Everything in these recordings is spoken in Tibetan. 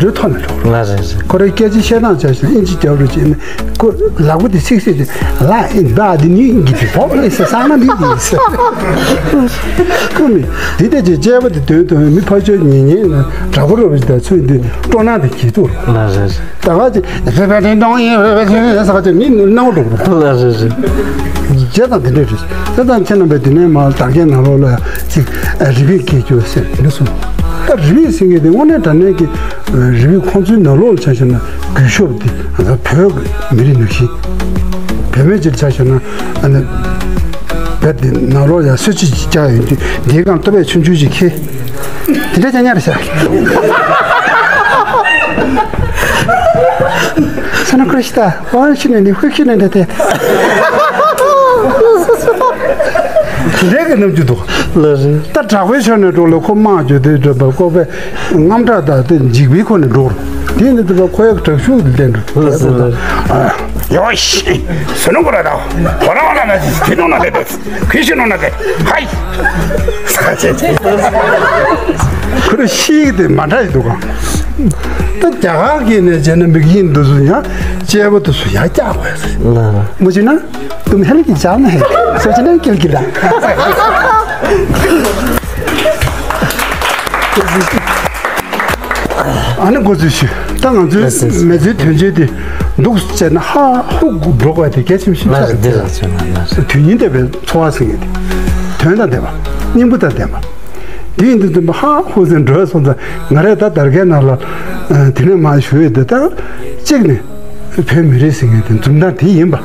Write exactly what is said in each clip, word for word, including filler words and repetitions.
ཡོད་ཐོག་ནས་འགྲོ། ལགས་རེད་རེད། ཁོ་རང་སྐད་ཆ་བཤད་སྟངས་ཆ་བཞག་ན་ཨིན་ཇི་རྒྱབ་རོགས་བྱས་ནས་ཁོ་ལག་པ་དེ་ཚིག་ཚིག་དེ་ལ་ཨིན་བ་དེ་ནི་གི་དེ་བོག་ཨེ་ཟེར་སང་ན་མི་དེ་ཟེར། ཁོ་ནི་དེ་ལྟ་ཅེས་དཔྱད་པ་དེ་དོན་དུ་མི་ཕར་ཕྱོགས་ཉེ་ཉེ་ན་དྲག་པོ་རོགས་བྱས་ད་ཚུལ་དེ་སྤྲོ་སྣང་དེ་གྱིས་ཐུག་ལགས་རེད་རེད། ད་ག་ཅིག་བོད་པའི་དེ་འདོང་ཡིན་བོད་པའི་དེ་ཟེར་ག་ཅིག་མི་སྣང་བ་འགྲོ་གི་རེད། ལགས་རེད་རེད། བྱས་ཙང་དེ་འདྲ་རེད། བྱས་ཙང་ཁྱེད་རྣམ་པས་དེ་ནས་མར་དར་རྒྱས་ནང་ལོགས་ལ་ཡང་ཅིག་རི་བེད་སྐྱེལ་རྒྱུ་ཟེར་འདི་གསུངས། ད་རི་བེད་ཟེར་མཁན་དེ་དངོས་གནས་དྲང་གནས་ཀྱི་རི་བེད་ཁོང་ཚོའི་ནང་ལོགས་ལ་ཆ་བཞག་ན་རྒུད་ཤོབ་དེ་ང་ཚོ་བོད་ཀྱི་མི་རིགས་ནང་བཞིན་བོད་མི་ཅིག་ཆ་བཞག་ན་ཨ་ནི་བོད་དེ་ནང་ལོགས་ཡང་གསོལ་ཇ་ཅིག་རྒྱག་ཡོང་དུས་དེའི་སྒང་ཏོ་པས་ཆུང་ཆུང་ཅིག་ཁྱེར། དེ་འདྲ་ཅང་ཉར་བྱ། ས་ན་ཀྲི་ཤི་ཏ་ཝང་ཤི་ནན་ནི་ཧུ་ཤི་ནན་ཏེ་ཏེ། དེ་འདྲའི་གི་རྣམ་འགྱུར་འདུག་ལགས་རེད། ད་དྲག་པོའི་ཕྱོགས་ནས་འགྲོ་ལ་ཁོ་དམག་བརྗོད་དེ་འགྲོ་བ་ཀོ་པའི་རྔམ་དྲག་དང་དེ་འཇིགས་པའི་ཁོ་ནས་འགྲོ་རུ། དེ་ནི་དེ་བ་ཁོ་ཡག་དྲག་ཤུགས་ལྡན་འགྲོ། ལགས་རེད། ཡོ་ཤི། སུ་ནུ་གོ་ར་ད། གོ་ར་བ་ལ་ན་ཇི་ཁི་ནོ་ན་ཏེ་ཏེ། ཁུ་ཤི་ནོ་ན་ཏེ། ཧའི། ཁུ་རུ་ཤིག་དེ་མ་འདྲ་ཡི་འདུག་ག་ད་རྒྱ་གར་གྱི་ནས་བྱས་ན་མིག་ཡིན་འདུག་སུ་ཡང་དཔྱད་པོ་འདུག་སུ་ཡང་སྐྱག་དགོས་སུ། མུ་ཅི་ན་དུམ་ཧེལ་གྱི་ཇག་ན་ཧེ་སོ་ཅི་ན་ཀིལ་གྱི་ལ། ཨ་ནི་འགོ་ཚུལ་ཞུ། ད་ང་ཚོའི་མེ་ཚོའི་དོན་བྱེད་དེ་འདུག་ཟེར་ན་ཧ་ཧུ་གུ་འགྲོ་དགོས་དེ་གལ་ཆེན་ཞིག་ཆགས་ཡོད་དེ། དུས་ཉིན་བསྡད་པའི་འཚོ་བ་ཟེར་མཁན་དེ་དོན་དང་ལྡན་པ་སྙིང་པོ་དང་ལྡན་པ། དེ་ཡིན་དུས་ཙམ་པ་ཧ་ཧུ་ཟེར་འགྲོ་སོང་ཙང་ང་རས་ད་དར་རྒྱས་ནང་ལ་དེ་ནས་མ་ཞུ་ཡོད་དེ་ད་གཅིག་ནས། བོད་མི་རིགས་ཟེར་མཁན་དེ་འཛུམ་མདངས་དེ་ཡིན་པ།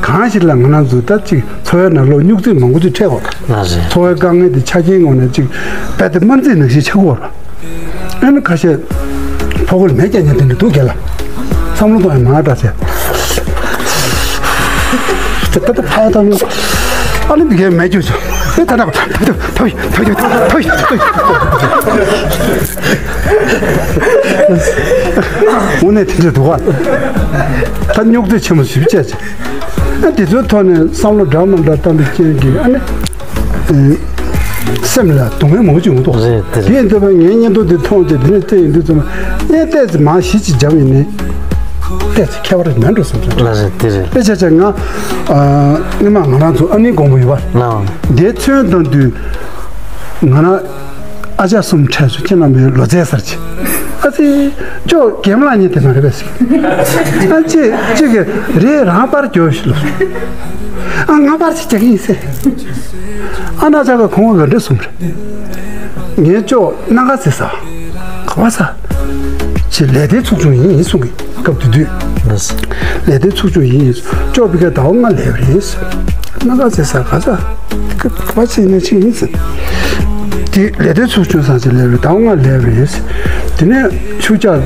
གང་ཞིག་ལ་ང་རང་ཚོ་ད་ཅིག་འཚོ་བའི་ནང་ལོགས་སྨྱུག་རྩིས་མང་པོ་ཅིག་འཕྲད་དགོས་པ། ལགས་རེད། འཚོ་བའི་དཀའ་ངལ་དེ་ཆ་རྐྱེན་ངོས་ནས་ཅིག་རྦད་དེ་དམར་རྩིས་ནང་བཞིན་ཆགས་ཀྱི་ཡོད་རེད། ཨ་ནི་ཁ་ཤས་ཕོ་རྒོད་མེད་རྐྱང་རྐྱང་དེ་འདྲ་འདུག་རྒན་ལགས། བསམ་བློ་གཏོང་ཡ་མང་དྲགས་ཚེ། ད་ད་ད་ཕ་ཡ་ད་ལོ། ཨ་ནི་འདི་གའི་མེད་རྒྱུ་ཆོ། ཨེ་ད་ད་ད་ད་ད་ད་ད་ད། དངོས་གནས་དེ་འདྲ་འདུག་ག་ད་རྙོག་དྲ་ཆེན་པོ་ཞིག་བྱས་ཚེ། ཨ་དེ་ཚོའི་ཐོག་ནས་བསམ་བློ་འདྲ་མི་འདྲ་བཏང་པའི་རྐྱེན་གྱིས་ཨ་ནི། སེམས་ལ་སྡུག་བསྔལ་མང་པོ་ཅིག་ཡོང་གི་འདུག་རེད་དེ་རེད། དེ་ཡིན་དུས་ངའི་བརྙན་ཐུང་འདི་མཐོང་རྗེས་འདི་ནས་བལྟས་ཡོང་དུས་ཙམ་ལ་ཏོག་ཙམ་མང་ཞིག་ཅིག་འཇམ་ཡིན་ནའི་ཏོག་ཙམ་ཁྱད་པར་མེད་འགྲོ་བསམ་སོང་། ལགས་རེད་དེ་རེད། དཔེ་ཆ་ཆ་ང་ཨ་སྔོན་མ་ང་རང་ཚོ་ཨ་ནེ་དགོན་པ་ཡོད་པ། ལགས། དེ་ཚུན་གཏོང་དུས་ང་རང་ཨ་ཅག་གསུམ་འཕྲད་སོང་། ཁྱེད་རྣམ་པའི་ལོ་ཙཱའི་སར་ཅིག་ཨ་ཙི། ཅོ་རྒན་མོ་ལ་ཉེ་དེ་མ་རེད་པས་ཟེར། ཨ་ཅེ་ཅེ་གི་རེད་རང་པར་རྒྱོབ་ཤི་ལོ། ཨ་ང་པར་ཅིག་རྒྱག་གི་ཡིན་ཟེར། ཨ་ན་ཅག་ག་ཁོང་ག་འདྲ་གསུངས་རེད། ངའི་ཅོ་སྣ་ཁ་ཟེར་ས། ག་བ་ས། ཅེ་ལས་དེ་ཚུགས་ཆུང་ཡིན་ཡིན་གསུང་གི་སྐབས་དེ་དུས། ལས་དེ་ཚུགས་ཆུང་ཡིན་ཡིན་ཅོ་བི་ག་ཟླ་བ་ལྔ་ལས་པ་རེད། སྣ་ཁ་ཟེར་ས་ག་ས། ག་བ་ཅིག་ནས་ཅིག་ཡིན་ཟེར། དེ་ལས་དེ་ཚུགས་ཆུང་སང་ཅིག་ལས་པ་ཟླ་བ་ལྔ་ལས་པ་རེད། དེ་ནས་ཆུ་བྱ་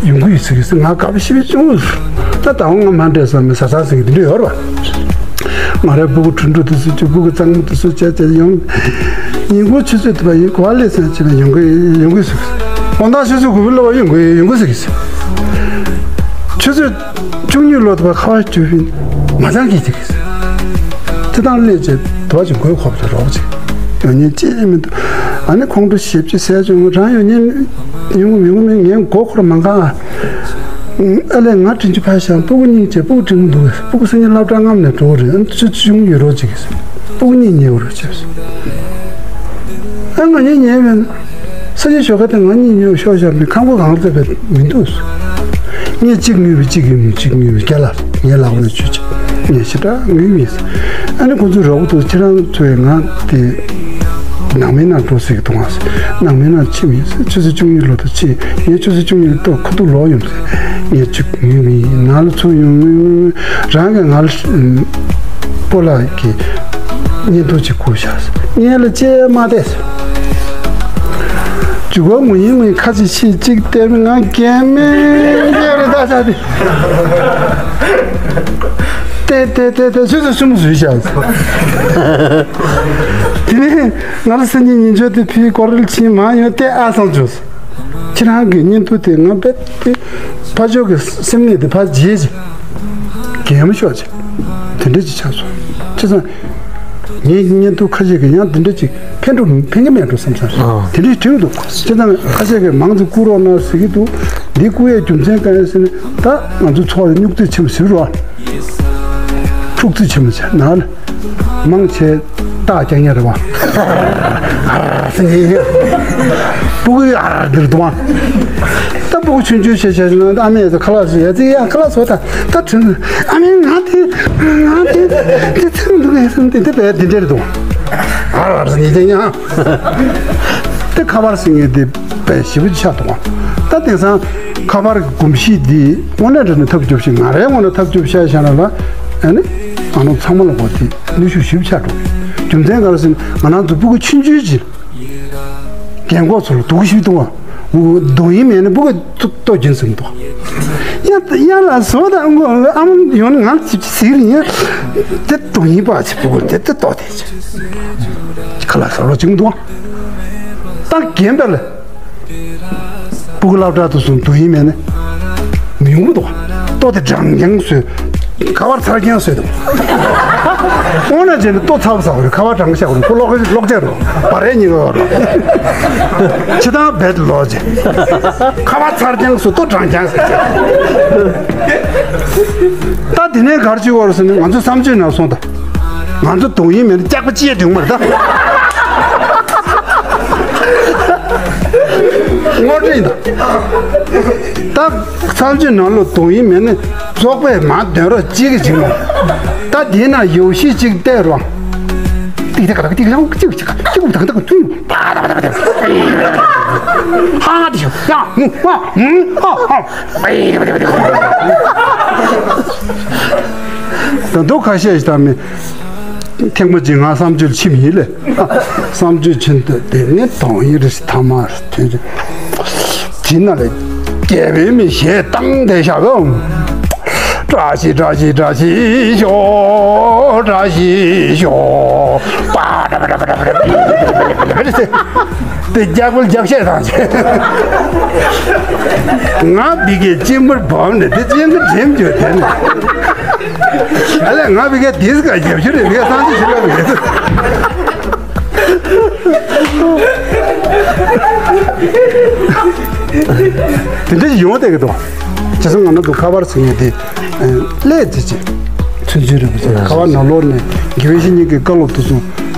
ཡོང་གི་ཡོད་ཟེར་གི་ཟེར། ང་དགའ་པོ་ཞེ་པོ་བྱུང་། ད་ཟླ་བ་ལྔ་མ་འདྲེས་ས་མི་ཟ་ས་ཟེར་གི་དེ་འདྲ་ཡོད་རེད་པ། ང་རའི་སྤུ་གུ་ཁྲུན་ཁྲུ་དེ་ཚོ་ཅིག་སྤུ་གུ་གཙང་མ་དེ་ཚོ་བྱས་བྱས་ཡོང་། ཉིན་གུང་ཆུ་ཚོད་དུ་བ་ཡིན་གོ་བ་ལས་སེང་ཅིག་ལ་ཡོང་གི་ཡོང་གི་ཟེར། དགོང་དག་ཆུ་ཚོད་དགུ་པའི་ལོ་བ་ཡོང་གི་ཡོང་གི་ཟེར་གི་ཟེར། ཆུ་ཚོད་བཅུ་གཉིས་ལོ་དུ་བ་ཁ་བ་བཅུ་པིན་མ་ཚང་གི་ཅིག་གི་ཟེར། དེ་དང་སླེབས་བྱས་དུ་བ་ཅིག་དགོས་ཁོབ་ཏུ་རོགས་ཅིག་ཡོང་ཉེན་ཅི་མི་འདུག་ཨ་ནི་ཁོང་ཁྲོ་ཞེ་པོ་ཅིག་ཟས་བྱུང་རང་ཡོང་ཉེན་ཡོང་གི་མི་འོང་མི་ངན་མགོ་འཁོར་མ་འགའ། ཨ་ལས་ང་དྲིན་ཆུ་ཕ་ཞང་སྤུ་གུ་གཉིས་བྱས་སྤུ་གུ་དྲིན་འདུག་སྤུ་གུ་སེ་ཉིན་སློབ་གྲྭ་རྔམ་ནས་འགྲོ་རེད། ཨ་ཆུ་ཆུང་ཡོད་རོགས་ཅིག་གི་ཟེར། སྤུ་གུ་གཉིས་ཉེ་བོ་རོགས་བྱས་སོང་། ཨ་ང་གཉིས་ཉེ་བས་ན། ས་ཆ་ཞོགས་ཁ་དེ་ང་གཉིས་ཉོ་ཤོག་བཞག་པའི་ཁང་པ་གང་ལ་བས་མི་འདུག་ངས་གཅིག་ངུས་པའི་གཅིག་གིས་མི་གཅིག་ངུས་པའི་རྒྱ་ལ་ངའི་ལག་པ་ནས་ཆུ་ཆེ་ངས་ཞེ་དྲག་ངུས་མིན། ཨ་ནི་ཁོ་ཚོས་རོགས་པ་འདུག་ཁྱེད་རང་ཚོས་ང་དེ་ནང་མི་ནང་འགྲོ་ཟེར་གི་འདུག་ང་ནང་མི་ནང་ཕྱིན་མིན་ཆུ་ཚོད་བཅུ་གཉིས་ལོ་དུ་ཕྱིན་ངས་ཆུ་ཚོད་བཅུ་གཉིས་ལོ་ཏོག་ཁ་ཐུག་ལོག་ཡོང་ཟེར་ངས་གཅིག་ངུས་མིན་ནང་ལ་ཚུར་ཡོང་ངུས་ངུས་རང་གིས་ང་ལ། སྤོ་ལགས་ཀྱིས་བརྙན་ཐུང་ཅིག་བསྐུར་བཞག་བརྙན་ལ་ཅེས་མ་བལྟས། འཇུག་པ་ངུ་ཡིན་ངུ་ཡིན་ཁ་ཅིག་ཤིག་ཅིག་བལྟས་མི་ང་རྒན་མེད་རྒན་རེད་ད་ཆ་དེ། བལྟས་བལྟས་བལྟས་བལྟས་ཆུ་ཚོད་གསུམ་བཟོས་བཞག་དེ་ནས་ང་ལ་སང་ཉིན་ཉིན་ཆོས་དེ་ཕུལ་སྐོར་རེ་ཕྱིན་མ་ཡོང་བལྟས་ཨ་སང་བྱོས། ཁྱེད་རང་གི་བརྙན་ཐུང་དེ་ང་རྦད་དེ་ཕ་ཆོས་ཀྱི་སེམས་ནད་དེ་ཕར་བརྗེད་ཅིག་གད་མོ་ཤོར་ཅིག་དེ་འདྲ་ཅིག་ཆགས་སོང་། བྱས་ཙང་ ངའི་བརྙན་ཐུང་ཁ་ཤས་ཀྱིས་ཡང་དེ་འདྲ་ཅིག་ཕན་འགྲོ་ཕན་གྱི་མེད་འགྲོ་བསམ་ས་རེད། ཨ། དེ་འདྲ་ཞིག་དྲན་འདུག་སྤྱིར་བཏང་ཁ་ཤས་ཀྱིས་མང་ཙམ་བསྐུར་རོགས་གནང་ཟེར་གྱི་འདུག་འདི་བསྐུར་ཡའི་རྒྱུ་མཚན་གང་ཡིན་ཟེར་ན། ད་ང་ཚོ་ཚོགས་ལ་སྨྱུག་རྩེ་ཆེན་པོ་ཟེར་རོ། འཁྲུག་རྩེ་ཆེན་པོ་ཟེར་ན་ནི། མང་ཆེ་རྟགས་རྐྱང་རྐྱང་རེད་བ། ཨར་ཟེར་ནས། སྤུ་གུའི་ཨར་འདིར་འདུག་བ། ད་སྤུ་གུ་ཆུང་ཆུང་བྱས་བྱས་ན་ཨ་མས་ཁ་ལག་བཟོས་ཡ་ཙི་ཡ་ཁ་ལག་བཟོ་ད། ད་དྲན། ཨ་མས་ང་དེ་ང་དེ་དེ་ཚང་འདུག་ངས་སོང་དེ་འདི་བས་འདི་འདྲ་རེད་འདུག་ཨར་ཨར་ཟེར་ནས་ཡང་། དེ་ཁ་པར་ཟེར་མཁན་དེ་བས་ཞེ་པོ་ཆགས་འདུག་ད་དེང་སང་ཁ་པར་གྱི་གོམས་གཤིས་འདི་དངོས་གནས་དྲང་གནས་ཐབས་སྐྱོ་པོ་ཞིག་ང་རའི་ངོས་ནས་ཐབས་སྐྱོ་པོ་ཤ་ཤ་ན་ལ། ཨ་ནི་ང་རང་ཚང་མ་ལ་གོ་དེ་ནུས་ཤུགས་ཞེ་པོ་ཆགས་འགྲོ། རྒྱུ་མཚན་ག་རེ་ཟེར་ན་ང་རང་ཚོ་སྤུ་གུ་ཆུང་ཆུང་ཅིག་རྒན་གོག་ཚོ་ལ་སྡུག་ཤིག་གཏོང་བ། འདུག་ཡིན་མེད་ན་སྤུ་གུ་ཏོ་རྒྱུན་སུ་འདུག་ཡ་ཡ་ལ་བཟོ་དང་ཨ་མ་ཡོང་ང་ཅིག་ཟིག་རིང་ཡ། དེ་སྡུག་ཡིན་པ་ཅིག་སྤུ་གུ་དེ་དེ་ཏོ་དེ་ཅིག་ཁ་ལག་ཟ་རོགས་ཅིག་འདུག་ད་རྒན་པ་ལ། སྤུ་གུ་སློབ་གྲྭ་དུ་སོང་དུ་ཡིན་མེད་ནི། མི་ཡོང་གི་འདུག་ལྟོ་དེ་གྲང་རྐྱང་བཟོས། ཁ་པར་ཚར་རྐྱང་བཟོས་འདུག་ཨོ་ན་ཅན་ལྟོ་ཚ་བ་ཟ་བ་རེད། ཁ་པར་གྲང་ཤ་བ་རེད། ཁོ་ལོག་ལོག་ཅག་རེད། བ་རེད་ཉིན་ག་བ་རེད། ཆི་དང་བེད་ལོག་ཅེ། ཁ་པར་ཚར་རྐྱང་བཟོས་ལྟོ་གྲང་རྐྱང་ཟ་ཅེ། ད་དེ་ནས་གར་ཅི་བར་སོང་ནས་ང་ཚོ་བསམ་ཚུལ་ནང་སོང་ད། ང་ཚོ་དུང་ཡིན་མེད་ན་སྐྱག་པ་ཅི་ཡང་འདུག་མ་རེད་ད། ངོ་སྤྲོད་ཡིན་ད། ད་བསམ་ཚུལ་ནང་ལོ་དུང་ཡིན་མེད་ན་རྫོགས་པའི་མ་འདོན་རོགས་གཅིག་གི་བྱིང་ངོ་། ད་དེའི་ནང་ཡོ་ཤི་གཅིག་བལྟས་རོགས། ཏིག་ཏག་ཏག་ཏིག་ལང་གཅིག་གཅིག་གཅིག་དང་དང་ཐུན་པ་ད་པ་ད་པ་ད། ཧ་ཧ་དེ་ཤོ་ཡ་ཧུ་ཧ་ཧུ་ཧ་ཧ། ད་དུང་ཁ་ཤས་ཤིག་ད་མི། ཐེངས་མ་གཅིག་ང་བསམ་ཚུལ་ཕྱིན་ཡིན་ལེ། བསམ་ཚུལ་ཕྱིན་དུས་དེ་ནི་དོན་ཡིན་རེ་ཞིག་ཐ་མ་དོན་ཅི། དེ་ན་ལས་རྒྱལ་པོའི་མི་ཞེས་བཏང་དེ་བཞག་གམ། བཀྲ་ཤིས་བཀྲ་ཤིས་བཀྲ་ཤིས་ཤོག་བཀྲ་ཤིས་ཤོག་པ་ཏྲ་པ་ཏྲ་པ་ཏྲ་པ་ཏྲ་པ་ཏྲ་པ་ཏྲ་པ་ཏྲ་པ་ཏྲ་པ་ཏྲ་པ་ཏྲ་པ་ཏྲ་པ་ཏྲ་པ་ཏྲ་པ་ཏྲ་པ་ཏྲ་པ་ཏྲ་པ་ཏྲ་དེ་རྒྱག་པོ་རྒྱག་བཤད་བཏང་བྱས། ང་བི་གའི་གཅིན་པར་བབས་ནས་དེ་གཅིན་གི་འགྲེམ་བྱོས་དེ་ནས། ཨ་ལས་ང་བི་གའི་དེས་ག་རྒྱབ་ཤུ་རེད་བི་གའི་སང་ཤུ་ཤུ་ལ་བི་གའི་དེ་འདྲ་ཞིག་ཡོང་བསྡད་ཀྱི་འདུག་བྱས་ཙང་ང་ནང་དུ་ཁ་པར་ཟེར་མཁན་དེ་ཀླད་ཀྱི་ཅིག་ཚུན་ཚོད་རེད་པ་ཟེར། ཁ་པར་ནང་ལོགས་ནས་དགེ་བའི་བཤེས་གཉེན་གྱི་བཀའ་སློབ་དུ་སོང་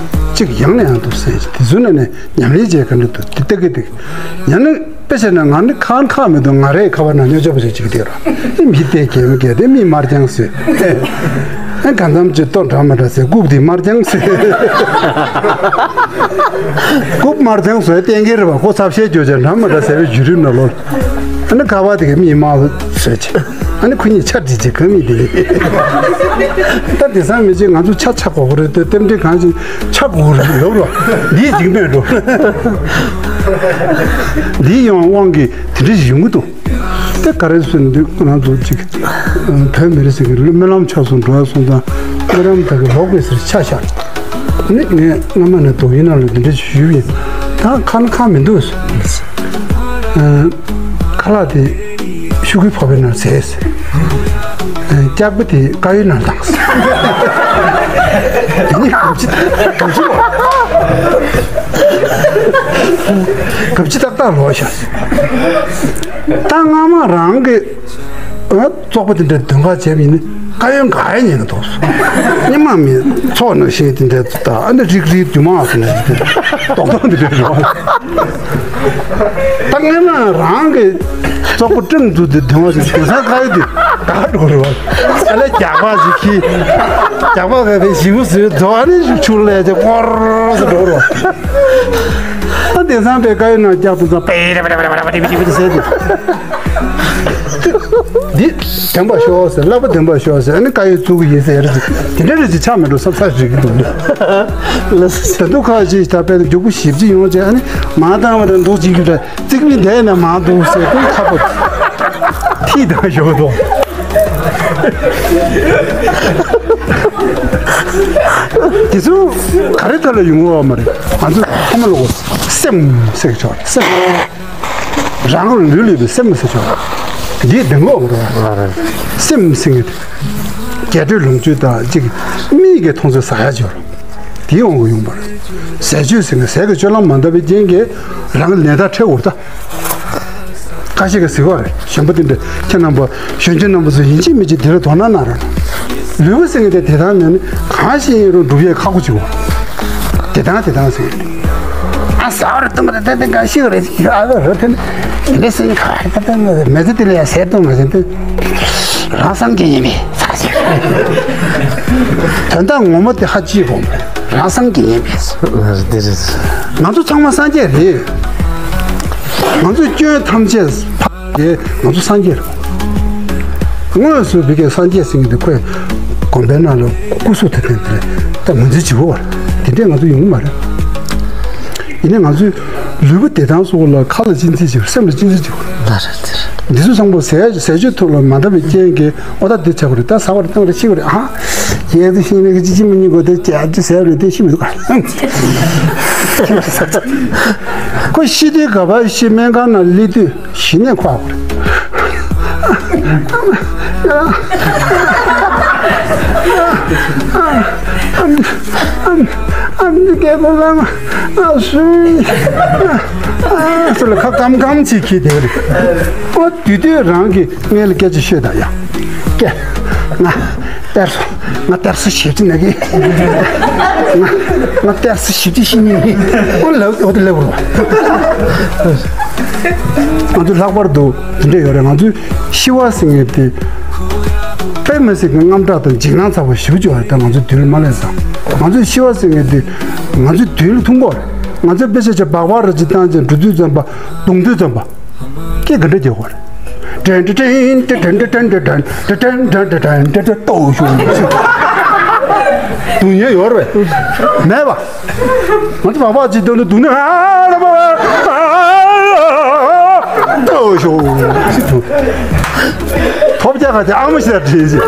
གཅིག་ཡང་ནས་ཡང་དུ་གསན་ཞིང་དེ་ཚོའི་ནང་ནས། ཉམས་ལེན་བྱེད་ག་འདྲ་འདུག་དེ་ལྟ་གི་འདུག་ཡང་ན་དཔེ་བྱས་ན་ང་ནི་ཁང་ཁག་མི་འདུག་ང་རའི་ཁ་པར་ནང་ཉོ་ཆོག་པ་ཞིག་ཅིག་བསྡད་ར། ཨེ་མི་དེ་གལ་མི་གལ་དེ་མི་དམར་རྐྱང་བཟོས། ཨེ་གང་འཚམ་ཅིག་ལྟོ་འདྲ་མ་འདྲ་ཟེར་རྐུབ་དེ་དམར་རྐྱང་བཟོས། རྐུབ་དམར་རྐྱང་བཟོས་གཏན་འཁེལ་རེད་པ། ཁོ་ཚབ་བཤད་རྒྱུ་ཅན་འདྲ་མ་འདྲ་ཟེར་བའི་བརྒྱུད་རིམ་ནང་ལོགས། ཨ་ནི་ཁ་པར་དེ་གའི་མི་དམར་བཟོས་ཅིག་ཨ་ནི་ཁོ་གཉིས་ཆ་འདྲི་ཅིག་གང་མི་དེ། ད་དེང་སང་མི་ཅིག་ང་ཚོ་ཆ་ཆ་གོ་གི་རེད་དེ་རྟེན་འབྲེལ་གང་ཅིག་ཆ་གོ་རེད་ལབ་རོ། འདིའི་འཇིགས་མེད་འགྲོ། འདིའི་ཡང་དབང་གིས་དེ་འདྲ་ཞིག་ཡོང་གི་འདུག་དེ་ག་རེ་ཟེར་ན་འདི་ང་ཚོ་ཅིག་བོད་མི་རིགས་ཟེར་གི་རྨི་ལམ་ཆ་སོང་འགྲོ་ཡ་སོང་ཙང་རྨི་ལམ་དག་གི་ལོག་པའི་ཟེར་ཆ་ཤར། ནི་ངས་སྔ་མ་ནས་དོ་ཡིན་ན་ལ་འདི་འདྲ་ཞིག་ཞུས་ཡིན། ད་ཁ་ན་ཁ་མི་འདུག་ཁ་ལག་དེ་ཤུ་གུའི་ཕོར་པའི་ནང་བཟས། ལྕགས་པ་དེ་དཀར་ཡོལ་ནང་བཏང་། དེ་ནི་གབ་ཅི་གབ་ཅི་ལོག་གབ་ཅི་ཏག་ཏག་ལོག་ཤག་ད་སྔ་མ་རང་གི་བཙོག་པ་དེ་འདྲ་དོན་ཁ་བྱས་པ་ཡིན་ན་དཀར་ཡོལ་འགག་ཡ་ཉེན་ཁ་འདུག་སྙེ་མ་མི་ཚོགས་ནང་བཞིན་དེ་འདྲ་ད་ཨ་འདྲ་རིག་རིག་རྒྱུ་མ་སོང་ནས་རྡོག་རྡོག་འདི་འདྲ་རེད། ད་སྔོན་མ་རང་གི་བཙོག་པ་སྤྲིན་འཛུལ་ཏེ་དོན་བ་ཞིག་དེང་སང་ཁ་ཡོད་དེ་ག་འགྲོ་རེད་བ། ཨ་ལས་རྒྱག་པ་ཞིག་གིས་རྒྱག་པ་བས་པའི་ཞིབ་པོ་བཟོས་རྫོགས་ནས་ཆུ་ལས་ཀྱི་སྐོར་སུ་འགྲོ་རེད་བ། ད་དེང་སང་པའི་ཁ་ཡོད་ནང་རྒྱག་ཏུ་ཙང་པེ་རེ་པེ་རེ་པེ་རེ་པེ་རེ་ཟེར་ཏེ། འདི་བདེན་པ་ཤོག་ཟེར། ལབ་པ་བདེན་པ་ཤོག་ཟེར། ཨ་ནི་དཀར་ཡོལ་བཙུགས་ཀྱི་ཡིན་ཟེར་རེད། དེ་འདྲ་རེད་ཅེས་ཆགས་མི་འགྲོ་བསམ་ས་ཞིག་གི་འདུག་ལགས་སོ། ད་དུང་ཁ་ཅིག་ད་དཔེ་མགྱོགས་པོ་ཞིབ་ཅིག་ཡོང་བྱས། ཨ་ནི་མ་བཏང་བ་དང་འདུག་ཅིག་གི་འདྲ་རྩིག་མི་འདས་ན་མ་འདུག་ཟེར་ཀུན་ཁ་པོ་ཐིག་དང་ཞོག་འདུག་དེ་ཚོ་ག་རེ་ཐད་ལ་ཡོང་བ་མ་རེད། ང་ཚོ་ཐ་མ་ལོག་སེམས་ཟེར་ཆོག་སེམས། རང་ལུས་ལུས་པའི་སེམས་ཟེར་ཆོག་འདི་བདེན་ལོག་རེད། སེམས་ཟེར་གི་རྒྱས་སྤྲོས་ལོངས་སྤྱོད་དང་གཅིག་མིག་གི་མཐོང་ཚུལ་ཟ་ཡ་ཅིག་ཡོད་རེད། དེའི་དབང་གིས་ཡོང་བ་རེད། ཟས་སྤྱོད་ཟེར་མཁན་ཟས་ཀྱི་སྤྱོད་ལམ་མ་འདང་བའི་རྐྱེན་གྱིས་རང་གི་ནད་རྟགས་འཕྲད་འོར་ད། ཁ་ཤས་ཀྱིས་ཟེར་བ་རེད། གཞོན་པ་དེ་འདྲ་ཁྱེད་རྣམ་པ་གཞོན་སྐྱེས་རྣམ་པ་ཚོ་ཡིན་གཅིག་མིན་གཅིག་དེ་ལ་དོ་སྣང་གནང་རོགས། ལུས་པོ་ཟེར་མཁན་དེ་བདེ་ཐང་མེད་ན་གང་ཞིག་ཡིན་རུང་སྒྲུབ་ཡས་ཁག་པོ་ཅིག་འོ། བདེ་ཐང་བདེ་ཐང་ཟེར་མཁན་དེ། ཨ་ཟ་བར་བཏུང་བ་དེ་དེ་འགའ་ཤི་བ་རེད། ཨ་བ་རོ་དེ་ནི་དེ་འདྲ་ཟེར་ནི་ག་རེ་ད་ལྟ་མེ་ཚེ་དེ་ལ་ཡ་ཟས་བཏུང་མ་ཟིན་དུས་རང་སངས་རྒྱས་ཡིན་མེད་ཟ་ཟེར། དོན་དག་ངོ་མ་དེ་ཧ་ཅི་གོ་རང་སངས་རྒྱས་ཡིན་མེད་ཟ། དེ་རེད། ང་ཚོ་ཚང་མ་སངས་རྒྱས་རེད། ང་ཚོ་སྐྱོན་ཐམས་ཅད་ཕ་དེ་ང་ཚོ་སངས་རྒྱས་རེད། དངོས་སུ་བི་ཀའི་སངས་རྒྱས་ཟེར་མཁན་དེ་ཁོས་དགོན་པའི་ནང་ལ་སྐུ་གཟུགས་དེ་དེ་དེ་ད་ངོས་འཛིན་བྱེད་དགོས་པ་རེད། དེ་འདྲས་ང་ཚོ་ཡོང་གི་མ་རེད། ཡིན་ནའི་ང་ཚོའི་ལུས་པོ་བདེ་ཐང་སོགས་ལ་ཁ་ལ་གཅེས་འཛིན་བྱེད་དགོས། སེམས་ལ་གཅེས་འཛིན་བྱེད་དགོས། ལ་རེད་དེ་རེད། འདི་ཚོ་ཚང་མ་ཟས་ཟས་སྤྱོད་ཐོག་ལ་མ་འདང་བའི་རྐྱེན་གྱིས་ཨོ་ད་འདི་བྱ་དགོས་རེད། ད་ཟ་བ་རེད། བཏང་རེད། ཤི་བ་རེད། ཨ་ཡས་དེ་ཤི་ནས་ཅི་ཅི་མི་ཉིད་དགོས་དེ་ཅི་ཨ་ཅི་ཟས་རེད། དེ་ཤི་མི་འདུག་ཁོ་ཤི་དུས་ག་པར་ཤི། སྨན་ཁང་ནང་སླེབས་དུས། གཞི་ནས་ཁོ་ཨ་ཁོ་རེད། ཨ་མི་སྐད་པོ་ལ་ང་ཨ་སུའི་ཨ་སུ་ལ་ཁ་སྐམ་སྐམ་ཅིག་གིས་བསྡད་རེད། ཨོ་དུས་དུས་རང་གི་སྔས་ལ་སྐད་ཆ་ཤོད་དང་ཡ། སྐད་ང་དཔེར་སོ། ང་དཔེར་སོ་ཞེ་ཅི་ན་གི། ང་ང་དཔེར་སོ་ཞེ་ཅི་ཤི་ཉིན་གི། ཨོ་ལབ་ཨོ་དེ་ལབ་རོ། ང་ཚོ་ལྷག་པར་དུ་དེ་འདྲ་ཡོད་རེད། ང་ཚོའི་ཤི་བ་ཟེར་མཁན་དེ་དཔེ་མི་སྲིད་ཀྱི་དངངས་སྐྲག་དང་འཇིགས་སྣང་ཚ་པོ་ཞེ་པོ་ཅིག་ཡོད་རེད། ད་ང་ཚོའི་མདུན་ལ་མ་སླེབས་ཙང་། ང་ཚོའི་ཤི་བ་ཟེར་མཁན་དེ་ང་ཚོའི་མདུན་ལ་ཐུག་གི་རེད། ང་ཚོས་དཔེ་ཆ་ཆ་སྦག་སྦག་ར་ཅིག་བཏང་ཅིང་འགྲོ་དུས་ཙམ་པ། གདོང་དུས་ཙམ་པ། སྐད་ག་འདྲ་རྒྱག་དགོས་རེད། དྲན་དྲན་ཏོ་ཞུ། སྡུག་བསྔལ་ཡོད་རེད་པས། མེད་པ། ང་ཚོ་སྦག་སྦག་ཅིག་བཏང་དུས་སྡུག་བསྔལ་ཨ་ལ་མ་ཏོ་ཞུ། ཐོབ་རྒྱག་ག་དེ་ཨ་མ་ཞིག་ལ་དྲན་ཞིག་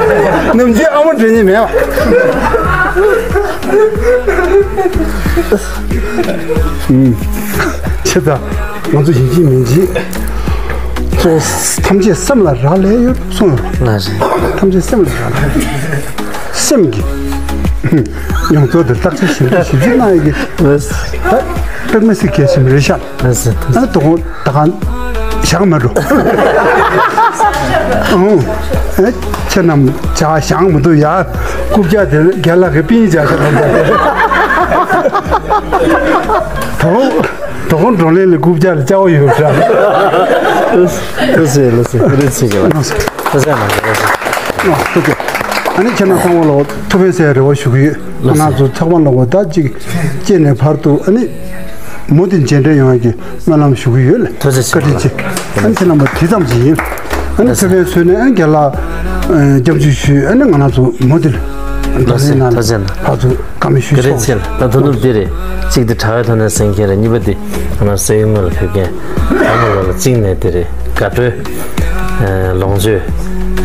ནམ་རྒྱུན་ཨ་མ་དྲན་ནི་མེད་པ། ཨུམ། ཆེ་ད། ང་ཚོ་ཡིན་གཅིག་མིན་གཅིག་གཙོ་བོ་ཐམས་ཅད་སེམས་ལ་རག་ལས་ཡོད་གསུངས་ཡོད། ལགས་རེད། ཐམས་ཅད་སེམས་ལ་རག་ལས་ཡོད། སེམས་ཀྱི་མྱོང་ཚོར་དེ་བརྟག་དཔྱད་ཞིབ་འཇུག་ཞིབ་འཇུག་གནང་ཡག་གི་ལགས། ད་དཔེ་མི་སྲིད་གལ་ཆེན་པོ་རེད་ཤག་ལགས་སོ། ཨ་ནི་དོ་དགོང་ད་གང་ཞག་མ་འགྲོ། ཨང་། ཨེ་ཁྱེད་རྣམས་ཇ་ཞང་མི་འདུག་ཡ། རྐུབ་བཀྱག་དེ་རྒན་ལགས་ཀྱི་པིན་ཇ་ཞིག་ལ་འདུག་དོ་དོ་དགོང་བགྲོ་གླེང་ལ་རྐུབ་བཀྱག་ལ་སྐྱ་བོ་ཡོད་ཤག་ལགས་སོ། ལགས་སོ། ཨ་ནི་ཁྱེད་རྣམས་ཚང་མ་ལ་ཐུགས་ཕན་གསོས་རེ་བ་ཞུ་གི་ཡོད། ང་རང་ཚོ་ཚོགས་པ་ལ་འོ་ད་ཅིག་སྐྱེས་ནས་བར་དུ་ཨ་ནི་མུ་མཐུད་མཇལ་འཕྲད་ཡོང་ཡག་གི་སྨོན་ལམ་ཞུ་གི་ཡོད་ལགས། ཐུགས་རྗེ་ཆེ། བཀའ་དྲིན་ཆེ། ཨ་ནི་ཁྱེད་རྣམ་པ་དེ་ཙམ་ཞིག་ཡིན། ཨ་ནི་ཐུགས་ཕན་གསོས་ནས་ཨ་ནི་རྒན་ལགས་སྐྱབས་འཇུག་ཞུས། ཨ་ནི་ང་རང་ཚོ་མུ་མཐུད་བགྲོ་གླེང་ནང་ལ་ཕར་ཚུར་བཀའ་མོལ་ཞུས་ཆོག་གི་རེད། ད་དོ་ནུབ་འདི་རེད། གཅིག་དེ་དྲ་བའི་ཐོག་ནས་གསན་མཁན་རེད། གཉིས་པ་དེ་ང་རང་སའི་ངོས་ལ་ཕེབས་མཁན། ཨ་ནི་ང་ལ་གཅིག་ནས་དེ་རེད། དགའ་སྤྲོའི་ལོངས་སྤྱོད་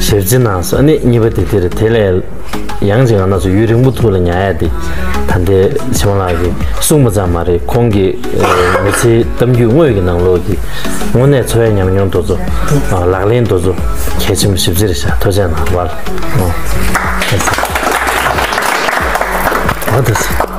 ཞབས་ཕྱི་གནང་སོང་། ཨ་ནི་གཉིས་པ་དེ་དེ་རེད། དེ་ལས་ཡང་ཅིག་ང་རང་ཚོ་ཡུན་རིང་པོ་ཐུགས་ལ་ཉར་ཡ་དེ་ད་ལྟའི་ཆེ་མོ་ལགས་ཀྱིས་གསུངས་པ་ཙམ་མ་རེད། ཁོང་གི་མི་ཚེའི་གཏམ་རྒྱུད་དངོས་ཀྱི་ནང་ལོགས་ཀྱི་དངོས་གནས་འཚོ་བའི་ཉམས་མྱོང་དེ་ཚོ་ལག་ལེན་དེ་ཚོ་གལ་ཆེན་པོ་ཞེ་པོ་ཅིག་རེད་ཤག་ཐུགས་རྗེ་གནང་། ཝལ་ཨོ་དེ་ཚོ།